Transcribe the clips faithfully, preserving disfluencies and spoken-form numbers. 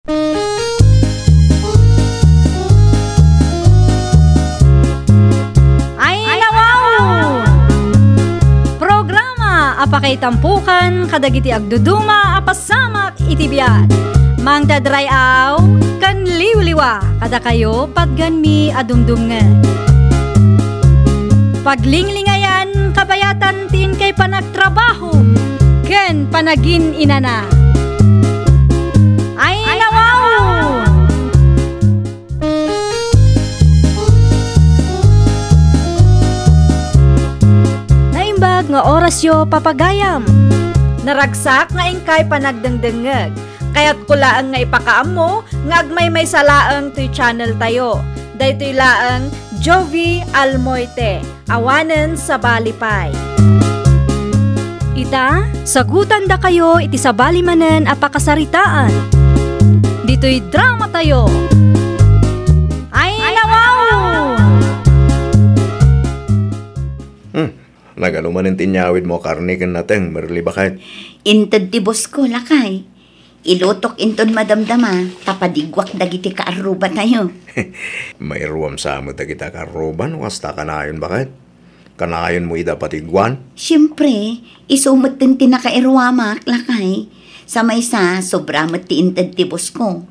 Ay, nawaw! Programa a pakaitampukan kadagiti agduduma a pasamak iti biag. Mangdadray-aw ken liwliwa kadakayo patgenmi a dumdumngeg. Paglinglingayan kabayatan ti inkay panagtrabaho ken panagin-inana. Ay, nawaw! Naimbag nga orasyo, papagayam. Naragsak nga inkay panagdengdengngeg. Kayatko laeng nga ipakaammo nga agmaymaysa laeng toy channel tayo. Daytoy laeng Jovi Almoite, awanen sabali pay. Ita, sagutandakayo iti sabali manen a pakasaritaan. Ditoy drama tayo. Ay, nawaw! Hmm, nagano manen ti inyawidmo a karne ken nateng, Merly, baket? Inted ti boss ko, lakay. Ilutok inton madamdama, ta padiguak dagiti kaarruba tayo. Mairuam sa met dagiti kaarruba no kasta kanayon, baket? Kanayonmo ida padiguan? Siempre, isu met ti nakairuamak, lakay. Sa maysa, sobra met ti inted ti boss ko.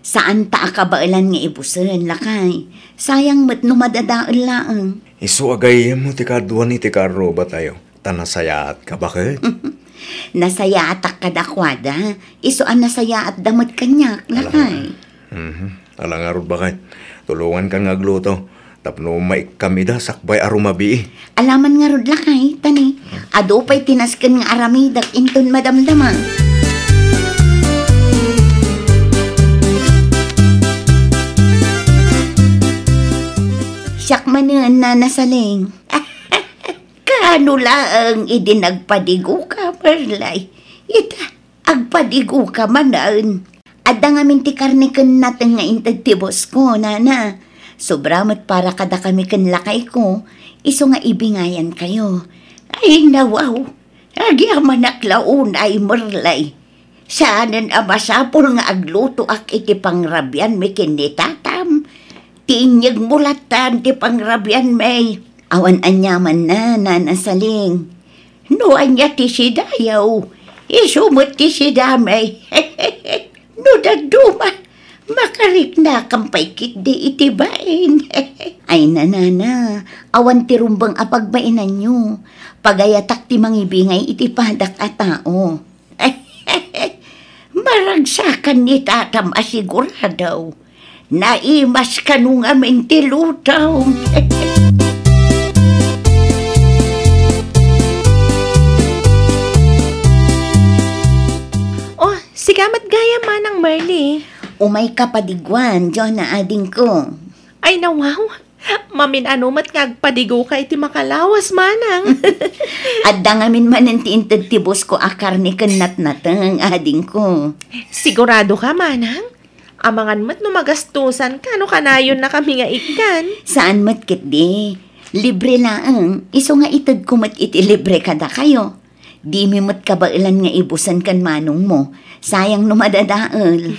Saan ta a kabaelan nga ibusen, lakay. Sayang met no madadael laeng. Isu a gayyemmo ti kaaduan iti kaarruba tayo. Ta nasayaatka, baket? Nasayaatak kadakuada. Isu a nasayaatda met kaniak, lakay. Mhm. Ala ngarud, baket. Tulongankan nga agluto. Tapno maikkam ida sakbay a rumabii. Alaman ngarud, lakay, ta ni, adu pay ti nasken nga aramidek inton madamdama. Siak manen, Nana Saling. Kaano laeng idi nagpadigoka, Merly? Ita, agpadigoka manen. Adda ngamin ti karne ken nateng nga inted ti boss ko, nana. Sobra met para kadakami ken lakay ko, isu nga ibingayankayo. Ay, nawaw. Agyamanak la unay, Merly. Saanen a masapul nga aglutoak iti pangrabianmi ken ni tatam. Ti inyegmo lattan ti pangrabianmi. Awan aniamanna, Nana Saling. No ania ti sidayo, isu met ti sidami. No dadduma, makariknakam pay ketdi iti bain. Ay, nanana, awan ti rumbeng a pagbainanyo. Pagayatak ti mangibingay iti padak a tao. Maragsakan ni tatam a sigurado. Naimas kano ngamin ti lutom. Oh, sika met gayam, Manang Merly. Umayka padiguan, Jonah adingko. Ay, nawaw. Mamin-ano met nga agpadigoka iti makalawas, Manang. Adda ngamin manen ti inted ti boss ko a karne ken natnateng, adingko. Siguradoka, Manang? Amangan met no magastusanka no kanayonnakami nga ikkan. Saan met ketdi. Libre laeng, isu nga itedko met iti libre kadakayo. Dimi met kabaelan nga ibusen ken manongmo. Sayang no madadael.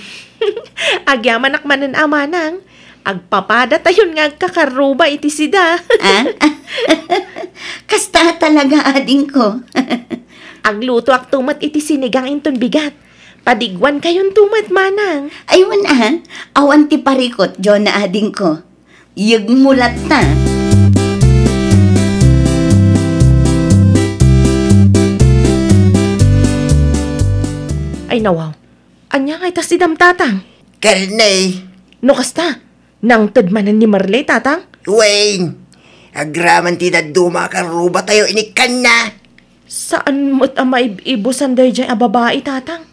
Agyamanak manen a, Manang. Agpapadatayon nga agkakarruba iti sida. Ah? Kasta talaga, adingko. Aglutoakto met iti sinigang inton bigat. Padiguankayonto met, Manang. Ay, wen a. Awan ti parikut, Jonah adingko. Yegmo latta. Ay, nawaw. Ania ngay ta sidam, Tatang? Karne. No kasta, nangted manen ni Merly, Tatang? Wen, agraman ti dadduma a karruba tayo inikkanna. Saan met a maib-ibusan daydiay a babai, Tatang?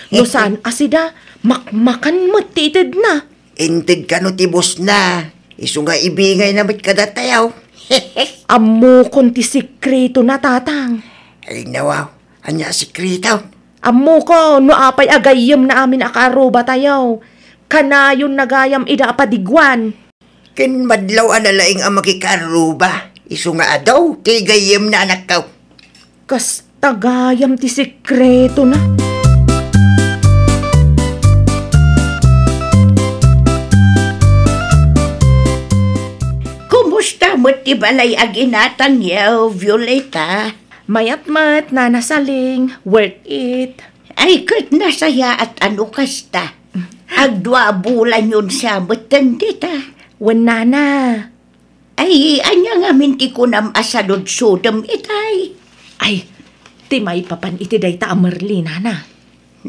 No saan a sida, makmakan met ti itedna. Inted kano ti boss na, isu nga ibingayna met kadatayo. Ammokon ti sikretona, Tatang. Ay, nawaw, ania a sikreto? Ammokon no apay a gayyemna amin a kaarrubatayo. Kanayonna gayam ida a padiguan. Ken madlaw a nalaing a makikaarruba, isu nga adu ti gayyemna, anakko. Kasta gayam ti sikretona. Met ti balay a ginatangyo, Violeta. Mayat met, Nana Saling. Worth it. Ay, ket nasayaat a no kasta. Agdua a bulanyon sa metten dita. Wen, Nana. Ay, ania ngamin ti kunam a saludsodem itay? Ay, ti maipapan iti dayta a Merli, Nana.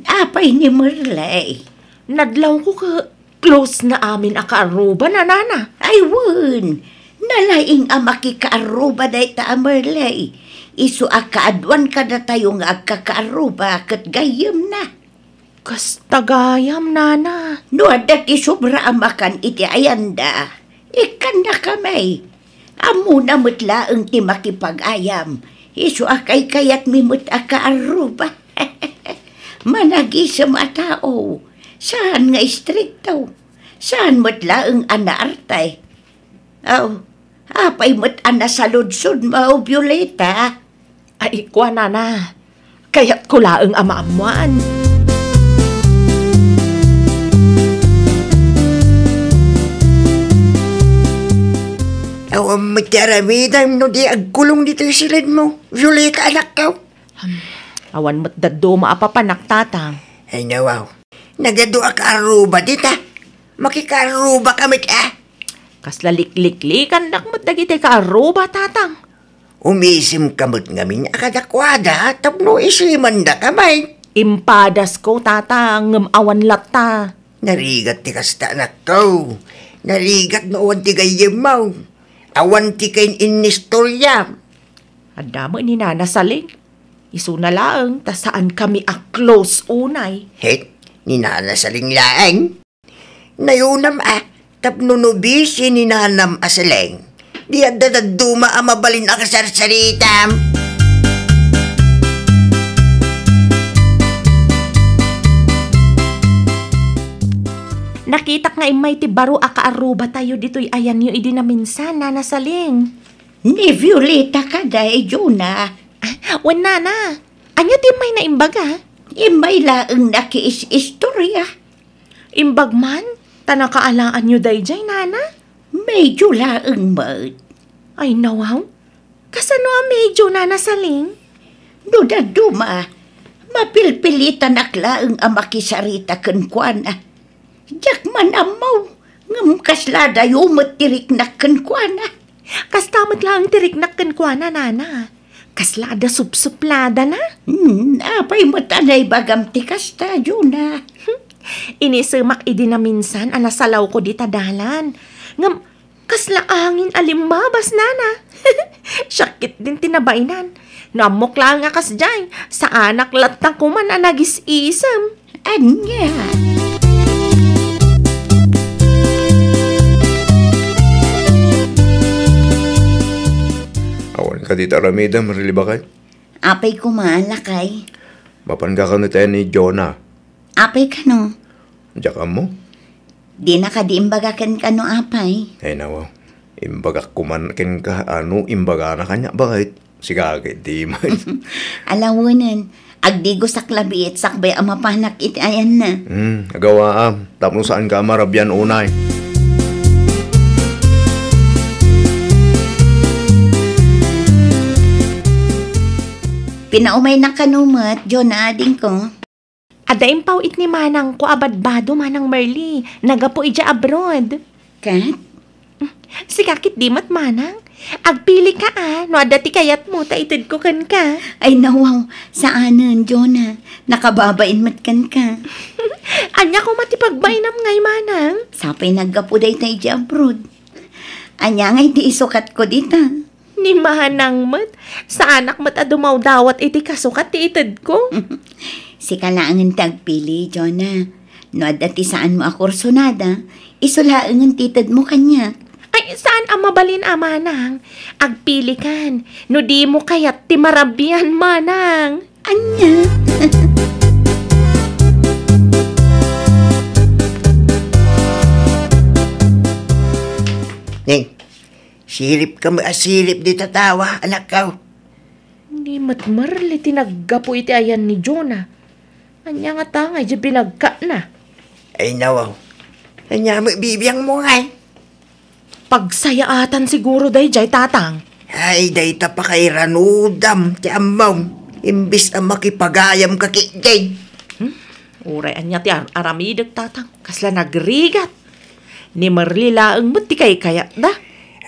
Apay ni Merli? Nadlawko ket close na amin a kaarrubana, Nana. Ay, wen. Nalaing a makikaarruba dayta a Merli. Isu a kaaduan kadatayo nga agkakaarruba ket gayyemna. Kasta gayam, Nana. No adda ti sobra a makan iti ayanda, ikkannakami. Ammona met laeng ti makipag-ayam. Isu a kaykayatmi met a kaarruba. Managisem a tao. Saan nga istrikto. Saan met laeng a naarte. Aw, apay met a nasaludsodmo, Violeta? Ay, kua, Nana. Kayatko laeng a maammuan. Awan met ti aramidem no di agkulong ditoy siledmo, Violeta, anakko. Hmm, awan met dadduma a papanak, Tatang. Ay, nawaw. Nagadu a kaarruba dita. Makikaarruba ka met, ah. Kasla likliklikandak met dagiti kaarruba, Tatang. Umisim ka met ngamin a kadakuada tapno isimandaka met. Impadasko, Tatang, ngem awan latta. Narigat ti kasta, anakko. Narigat no awan ti gayyemmo. Awan ti kain-innistoriam. Adda met ni Nana Saling. Isuna laeng ta saankami a close unay. Hek, ni Nana Saling laeng. Nayunam a, tapno no bisi ni Nanam a Saling, di adda dadduma a mabalin a kasarsaritam. Nakitak nga immay ti baro a kaarrubatayo ditoy ayanyo idi naminsan, Nana Saling. Ni Violeta kadi, Jonah. Ah, wen, Nana. Ania ti immay na imbaga? Immay laeng nakiis-istorya. Imbag man, ta nakaalaanyo daydiay, Nana? Medyo laeng met. Ay, nawaw. Kasano a medyo, Nana Saling? No dadduma, mapilpilitanak laeng a makisarita kenkuana. Diak man ammo, ngem kasla adayo met ti riknak kenkuana. Kasta met laeng ti riknak kenkuana, Nana. Kasla adda supsupladana. Hmm, apay met a naibagam ti kasta, Jonah? Inisemak idi naminsan a nasalawko dita dalan. Ngem kasla angin a limmabas, Nana. Siak ketdin ti nabainan. No ammok laeng a kasdiay, saanak latta koman a nagis-isem. Ania? Awan kadi ti aramidem, Merli, baket? Apay koma, lakay? Mapanka kano tayo ni Jonah? Apay kano? Diak ammo. Dina kadi imbaga kenka no apay? Ay, nawaw. Imbagak koman kenka, ano, imbagana kaniak, baket? Sika, ketdi man. Alawenen, agdigosak labi iti sakbay a mapanak iti ayanna. Hmm, agawaam, tapno saanka a marabian unay. Pinaumaynak kano met, Jonah, adingko. Adda impaw-it ni manangko a badbado, Manang Merli, nagapu idiay abroad. Ket? Sika ketdi met, Manang. Agpilika a, no adda ti kayatmo ta itedko kenka. Ay, nawaw, saanen, Jonah. Nakababain met kenka. Ania koma ti pagbainam ngay, Manang? Sapay naggapu dayta idiay abroad. Ania ngay ti isukatko dita? Ni manang met, saanak met a dumawdawat iti kasukat ti itedko. Sika laengen ti agpili, Jonah. No adda ti saanmo a kursunada, isu laengen ti itedmo kaniak. Ay, saan a mabalin a manang. Agpilikan. No dimo kayat ti marabian, manang. Ania? Ning, siripka met a sirip dita tawa, anakko. Ni met Merli ti naggapu iti ayan ni Jonah. Ania ngata ngay diay binagkatna? Ay, nawaw. Ania met bibiangmo ngay? Pagsayaatan siguro dayjay, Tatang. Ay, dayta pakairanudam ti ammom, imbes a makipagayamka ketdi. Hmm? Uray ania ti ar-, aramidek, Tatang. Kasla nagrigat. Ni Merly laeng met ti kaykayatda.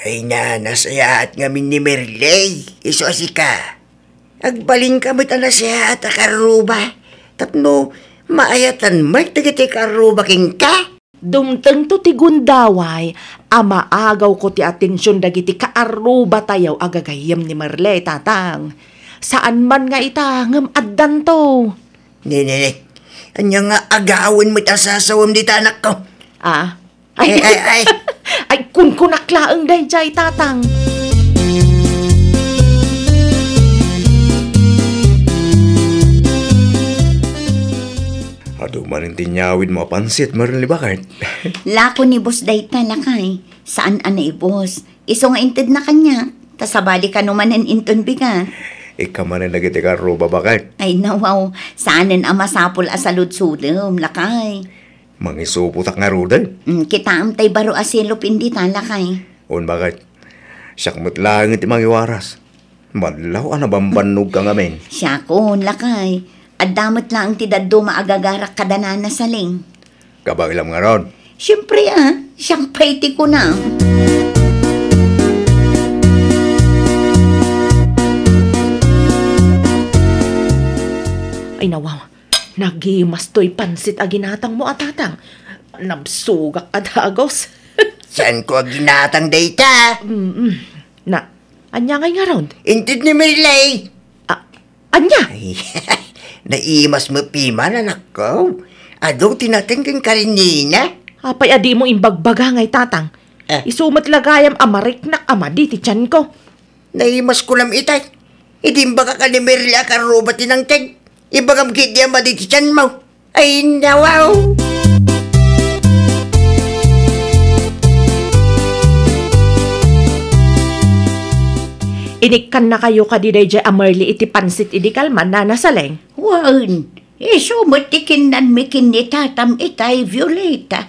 Ay, na, nasayaat ngamin ni Merly. Isu a sika. Agbalinka met a nasayaat a kaarruba. Tapno maayatan met dagiti kaarruba kenka. Dumtengto ti gundaway a maagawko ti atension dagiti kaarrubatayo a gagayyem ni Merly, Tatang. Saan man nga ita, ngem addanto. Nene, ania nga agawen met a sasawem dita, anakko? Ah? Ay, ay, ay. Ay, kunkunak laeng dayjay, Tatang. Adu manen ti inyawidmo a pansit, Merly, baket? Lako ni boss dayta, lakay. Saan a naibos. Isu nga intedna kaniak. Ta sabali kano manen inton bigat. Ikka manen dagiti kaarruba, baket? Ay, nawaw. Saanen a masapul a saludsodem, lakay. Mangisupotak ngaruden. Mm, kitaem tay baro a selopin dita, lakay. Wen, baket? Siak met laeng ti mangiwaras. Madlaw a nabambannogka ngamin. Siakon, lakay. Adda met laeng ti dadduma a gagarak kada Nana Saleng. Kabaelam ngarud? Siempre, a. Siak pay ti kunam. Ay, nawaw. Nagimas toy pansit a ginatangmo a, Tatang. Nabsogak a dagus. Saanko a ginatang dayta? Mm-mm. Na, ania ngay ngarud? Inted ni Merly. Ah, ania? Ay, naimas met piman, anakko. Adu ti nateng ken karinina. Apay a dimo imbagbaga ngay, Tatang? Ah. Isu met la gayam a mariknak a madi ti tianko. Naimas kunam itay. Idi imbagak a ni Merly a kaarruba ti nangted. Ibagam ketdi a madi ti tianmo. Ay, nawaw! Inikkannakayo kadi dayjay a Merly iti pansit idi kalman, Nana Saleng? Wen, isu met ti kinnanmi ken ni tatam itay, Violeta.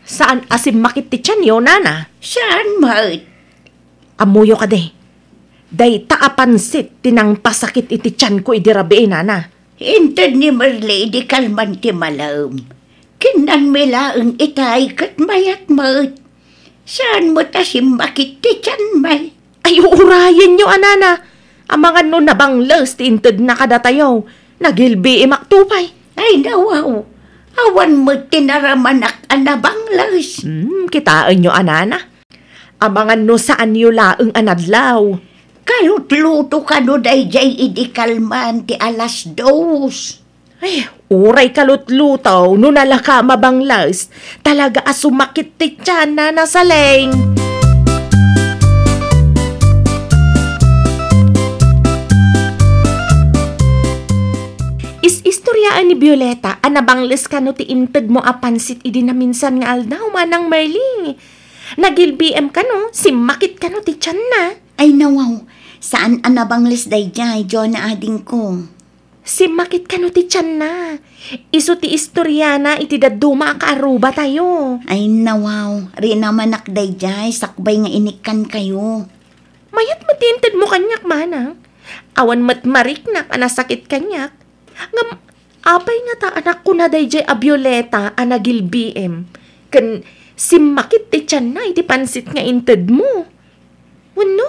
Saan a simmakit ti tianyo, Nana? Saan met. Ammoyo kadi, dayta a pansit ti nangpasakit iti tianko idi rabii, Nana. Inted ni Merly idi kalman ti malem. Kinnanmi laeng itay ket mayat met. Saan met a simmakit ti tianmi. Ay, uurayenyo a, Nana. Amangan no nabangles ti intedna kadatayo. Nagilbiimak to pay. Ay, nawaw. Awan met ti naramanak a nabangles. Hmm, kitaenyo a, Nana. Amangan no saanyo laeng a nadlaw. Kalutluto kano dayjay idi kalman ti alas dos. Ay, uray kalutluto no nalaka mabangles. Talaga a sumakit ti tian, Nana Saleng. Is-istoriaan ni Violeta a nabangles kano ti intedmo a pansit idi naminsan nga aldaw, Manang Merly. Nagilbiim kano, simmakit kano ti tianna. Ay, nawaw, saan a nabangles dayjay, Jonah adingko. Simmakit kano ti tianna. Isu ti istoriana iti dadduma a kaarrubatayo. Ay, nawaw, rinamanak dayjay sakbay nga inikkankayo. Mayat met ti intedmo kaniak, Manang. Awan met mariknak a nasakit kaniak. Ngem, apay ngata a nakuna dayjay a Violeta a nagilbiim ken simmakit ti tianna iti pansit nga intedmo? Wenno,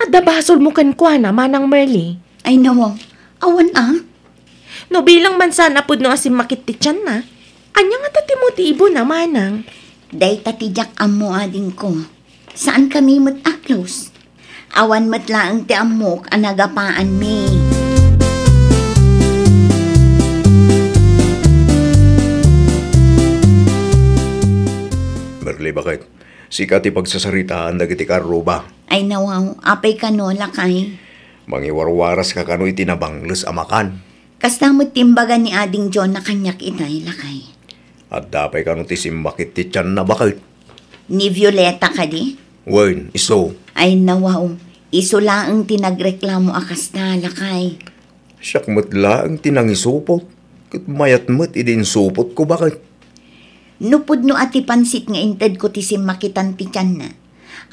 adda basolmo kenkuana, Manang Merly? Ay, nawaw. Awan a. No bilang man saan a pudno a simmakit ti tianna, ania ngata ti motibo na, Manang? Dayta ti diak ammo, adingko. Saankami met a close. Awan met laeng ti ammok a nagapaanmi. Merly, baket? Sika ti pagsasaritaan dagiti kaarruba. Ay, nawaw, apay kano, lakay? Mangiwarwaraska kano iti nabangles a makan. Kasta met ti imbaga ni Ading Jonah kaniak itay, lakay. Adda pay kano ti simmakit ti tianna, baket? Ni Violeta kadi? Wen, isu. Ay, nawaw, isu laeng ti nagreklamo a kasta, lakay. Siak met laeng ti nangisupot, ket mayat met idi insupotko, baket? No pudno a ti pansit nga intedko ti simmakitan ti tianna,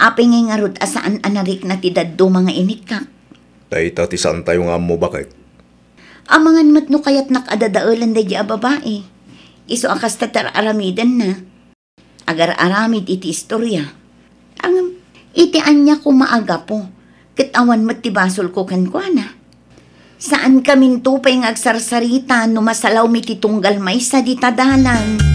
apay ngay ngarud a saan a narikna ti dadduma nga inikkak? Dayta ti saantayo nga ammo, baket. Amangan met no kayatnak a dadaelen daydi a babai. Isu a kasta ti ar-aramidenna. Agar-aramid iti istoria. Ngem, iti ania koma a gapu, ket awan met ti basolko kenkuana. Saankaminto pay nga agsarsarita no masalawmi ti tunggal maysa dita dalan.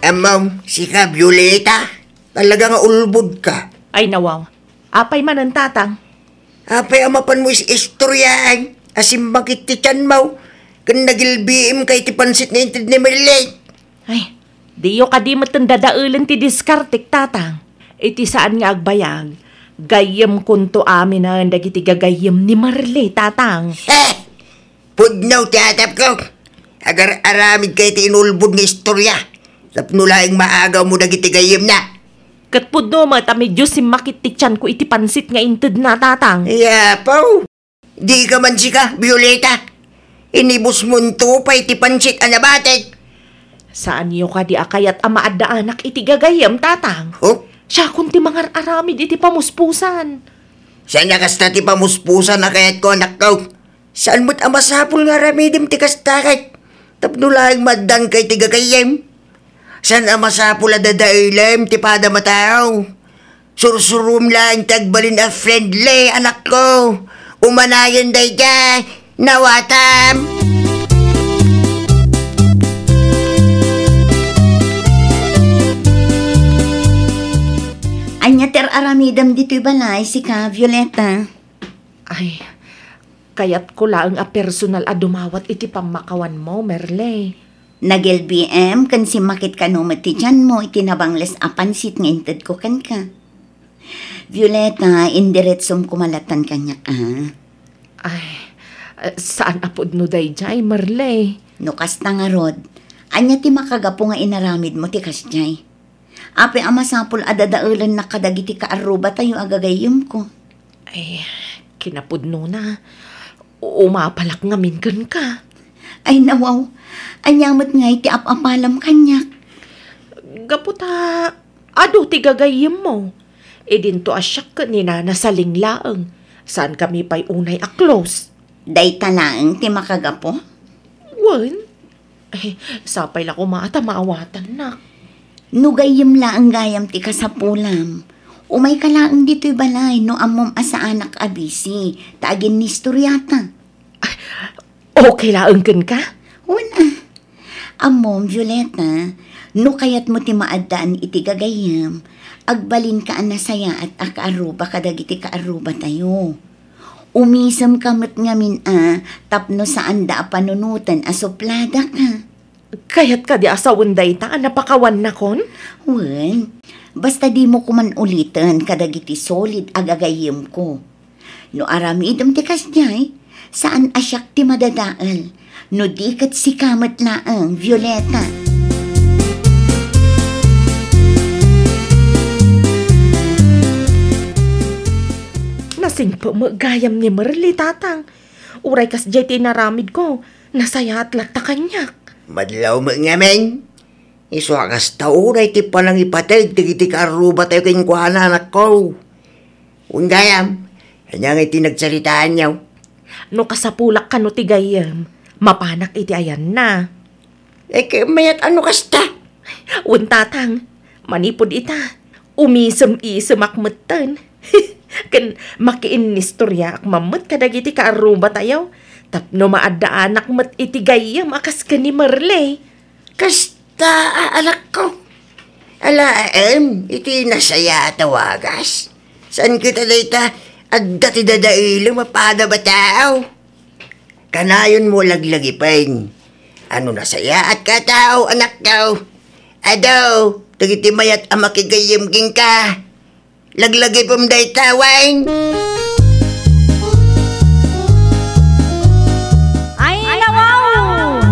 Ammom, sika, Violeta, talaga nga ulbod ka. Ay, nawaw. Apay manen, Tatang? Apay a mapanmo is-istoriaan a simmakit ti tianmo ken nagilbiim ka iti pansit nga inted ni Merle? Ay, diyo kadi metten dadaelen ti diskartek, Tatang. Iti saan nga agbayag, gayyemkonto aminen dagiti gagayyem ni Merle, Tatang. Eh! Pudno ti atapko. Agar-aramidka iti inulbod nga istoria tapno laeng maagawmo dagiti gayyemna. Ket pudno met a medio simmakit ti tianko iti pansit nga intedna, Tatang. Yapaw! Dika man sika, Violeta. Inibusmonto pay ti pansit a nabatek. Saanyo kadi a kayat a maaddaanak iti gagayyem, Tatang? Huh? Siakon ti mangar-aramid iti pamuspusan. Saan a kasta ti pamuspusan a kayatko, anakko? Saan met a masapul nga aramidem ti kasta ket tapno laeng maaddaanka iti gagayyem? Saan a masapul a dadaelem ti padam a tao? Sursurom laeng ti agbalin a friendly, anakko. Umanayon dayta, nawatam. Ania ti ar-aramidem ditoy balay, sika, Violeta? Ay, kayatko laeng a personal a dumawat iti pammakawanmo, Merle. Nag-L B M ken simmakit kano met ti tianmo iti nabangles a pansit nga intedko kenka. Violeta, indiretsom koma latan kaniak, a. Ay, eh, saan a pudno daydiay, Merle. No kasta ngarud, ania ti makagapu nga inaramidmo ti kasdiay? Apay a masapul a dadaelennak kadagiti kaarrubatayo a gagayyemko? Ay, kinapudnona, umapalak ngamin kenka. Ay, nawaw, ania met ngay ti ap-apalam kaniak? Gapu ta adu ti gagayyemmo. Idinto a siak ken ni Nana Saling laeng. Saankami pay unay a close. Dayta laeng ti makagapu? Wen. Eh, sapay la koma ta maawatannak. No gayyem laeng gayam ti kasapulam, umayka laeng ditoy balay no ammom a saanak a busy, ta aginnistoriata. Okay laeng kenka? Wen a. Ammom, Violeta, no kayatmo ti maaddaan iti gagayyem, agbalinka a nasayaat a kaarruba kadagiti kaarrubatayo. Umisemka met ngamin a tapno saanda a panunoten a supladaka. Kayat kadi a sawen dayta a napakawannakon? Wen, basta dimo koman uliten kadagiti solid a gagayyemko. No aramidem ti kasdiay, saan a siak ti madadael. No di ket sika met laeng, Violeta. Nasingpet met gayam ni Merle, Tatang. Uray kasdiay ti inaramidko, nasayaat latta kaniak. Madlaw met ngamin. Isu a kasta uray ti panangipateg dagiti kaarrubatayo kenkuana, anakko. Wen gayam, ania ngay ti nagsaritaanyo? No kasapulak kano ti gayyem, mapanak iti ayanna. Eh, ket mayat a no kasta? Wen, Tatang, manipud ita, umisem-isemak metten. Ken makiinnistoriaak man met kadagiti kaarrubatayo tapno maaddaanak met iti gayyem a kas ken ni Merle. Kasta a, anakko. Alaem iti nasayaat a wagas. Saan ket a dayta adda ti dadaelem a padam a tao. Kanayonmo laglagipen a no nasayaatka a tao, anakko. Adu dagiti mayat a makigayyem kenka. Laglagipem dayta, wen. Ay, nawaw!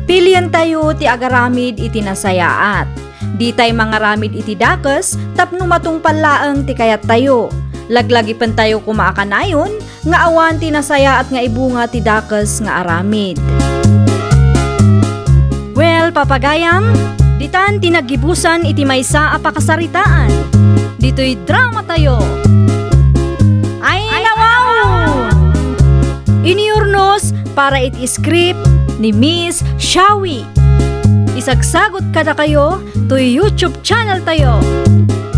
Pilientayo ti agaramid iti nasayaat. Ditay mangaramid iti dakes tapno matungpal laeng ti kayattayo. Laglagipentayo koma a kanayon nga awan ti nasayaat nga ibunga ti dakes nga aramid. Well, papagayam, ditan ti naggibusan iti maysa a pakasaritaan. Ditoy dramatayo. Ay, nawaw! Inurnos para iti script ni Miss Shawi. Isagsagot kadakayo toy YouTube channel tayo,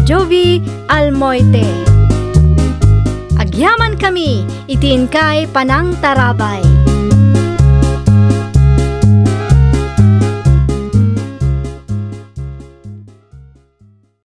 Jovie Almoite. Agyaman kami iti inkay panangtarabay.